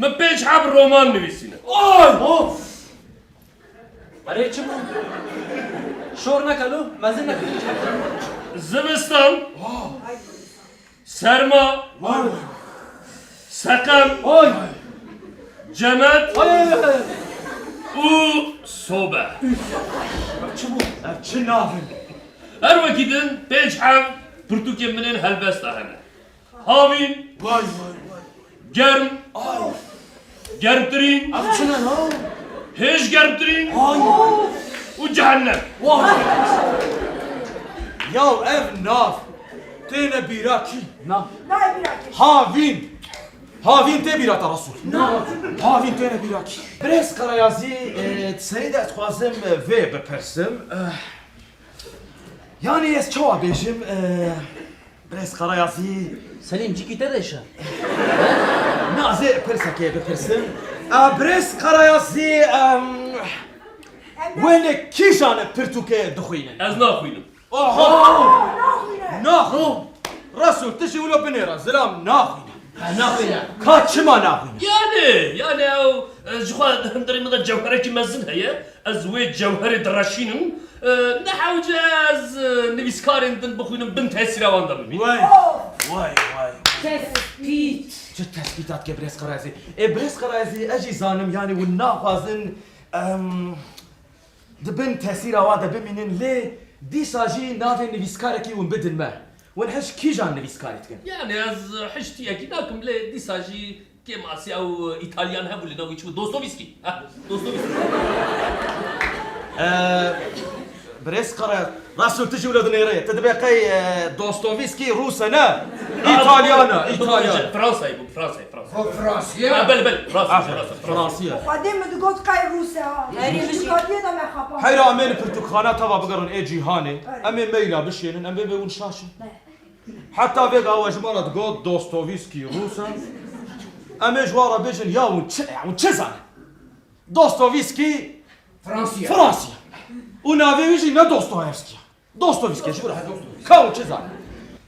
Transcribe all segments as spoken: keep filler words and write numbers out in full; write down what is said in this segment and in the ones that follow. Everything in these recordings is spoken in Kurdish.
Min pênc heb roman nivîsîne. Ay! Of! Erê çi bû? Şor neke lo, mezin neke. Zivistan, serma, seqem, cemet û sobe. Ev çi bû? Ev çi nav in? Her wekî din pênc heb pirtûkên min ên helbesta hene. Havîn. Vay, vay, vay. Germ. Ay. Germtirîn. Ev çi ne ya? Hêj germtirîn. Ay. Û cehennem. Vay. Ya ev nav têne bîra kî? Na. Nayê bîra kî? Havîn. Havîn tê bîra te Resul. Na. Havîn têne bîra kî? Birêz Karayazî, e, di serî de ez dixwazim, e, vê bipirsim. E, yanî ez çawa bêjim, e, Birêz Karayazî. Selîm, cîkî te de şe. Na, ez ê pirsekê bipirsim. A, Birêz Karayazî, em, wê li kîjan pirtûkê dixwînin? Ez naxwînim. Oho! Naxwîne. Naxwîne. Resul, tu jî wilo binêre, zilam naxwîne. Ha, naxwîne. Ka çima naxwîne? Yani, yani ew, e, ji xwe di hundirê min de cewherekî mezin heye. Ez wê cewherê direşînim. E, ne hewce ez, e, nivîskarên din bixwînim bin tesîra wan de bibînim. Vay, vay, vay. Tespît. Çi tespîta dike Birêz Karayazî? Ê, Birêz Karayazî, ez jî zanim, yanî hûn naxwazin, em, di bin tesîra wan de bimînin, lê dîsa jî navê nivîskarekî hûn bidin me. Hûn hişk kîjan nivîskarî dikin? Yani ez hişk tiyekî nakim, lê dîsa jî Kêmasî ew Îtalyan hebû li nav wî çi bû? Dostoyevskî. Ha, Dostoyevskî. Ee, Birêz Kara, Resul tu jî wilo dinêre. Tu dibê qey, e, Dostoyevskî Rûs e ne? Îtalyan e, Îtalyan. Fransayê bû, Fransayê, Fransayê. O Fransî ye? Ha, belê, belê, Fransî, Fransî, Fransî. Xwedê min digot qey Rûs e ha. Erê, min jî. Heyra em ê li pirtûkxana teva bigerin ê cîhanê. Em ê meyla bişênin, em bê bê hûn şaş in. Heta vê gawa ji me re digot Dostoyevskî Rûs e. Em ê ji wan re bêjin ya hûn çi, hûn çi zanin? Dostoyevskî Fransî ye. Fransî ye. Û navê wî jî ne Dostoyevskî ye. Dostoyevskî ye, ji bo re. Ka hûn çi zanin?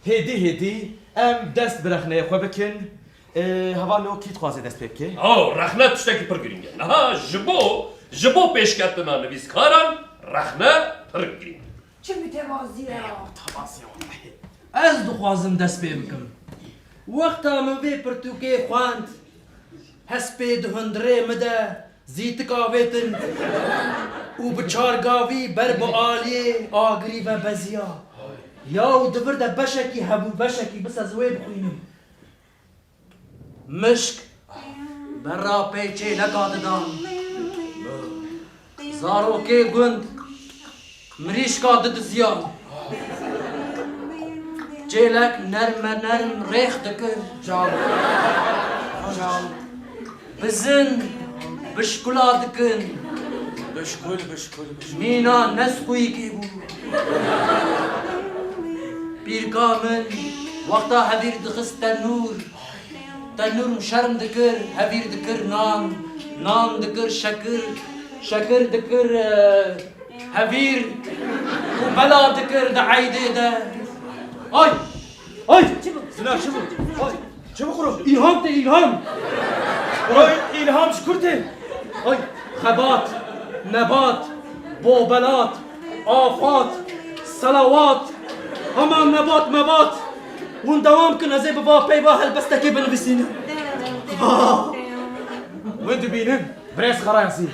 Hêdî hêdî em dest bi rexneyê xwe bikin. Ê, hevalno kî dixwaze dest pê bike? Aw, rexne tiştekî pir girîng e. Niha ji bo, ji bo pêşketina nivîskaran rexne pir girîng e. Çi mütevazî ye. Ya, mütevazî ye, wellahî. Ez dixwazim dest pê bikim. Wexta min vê pirtûkê xwend, hespê di hundirê min de zîtik avêtin û bi çar gavî ber bi aliyê agirî ve beziya. Ya û di vir de beşekî hebû, beşekî, bes ez wê bixwînim. Mişk berra pey çêleka didan. Zarokê gund mirîşka didiziyan. Çêlek nerme nerm rêx dikir. Çaw. Çaw. Bizin bişkula dikin. Bişkul, bişkul, bişkul. Mîna nesqûyîkê bû. Pîrka min wexta hevîr dixist tenûr, tenûr şerm dikir, hevîr dikir nan, nan dikir şekir, şekir dikir, e, hevîr û bela dikir di eydê de. Ay! Ay! Zina çi bû? Ay! Çi bixwim? Îlham tê, îlham. Ay, îlham ji kur tê? Ay, xebat, nebat, bobelat, afat, selawat. Hema nebat, mebat. Hûn dewam kin, ez ê bi va peyva helbestekê binivîsînim. Ah! Wê dibînin, Birêz Xerayasî.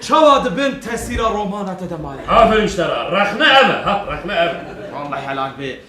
Çawa di bin tesîra romana te de maye? Aferin ji te re. Rexne ev e, ha, rexne ev e. Wellahî helal be.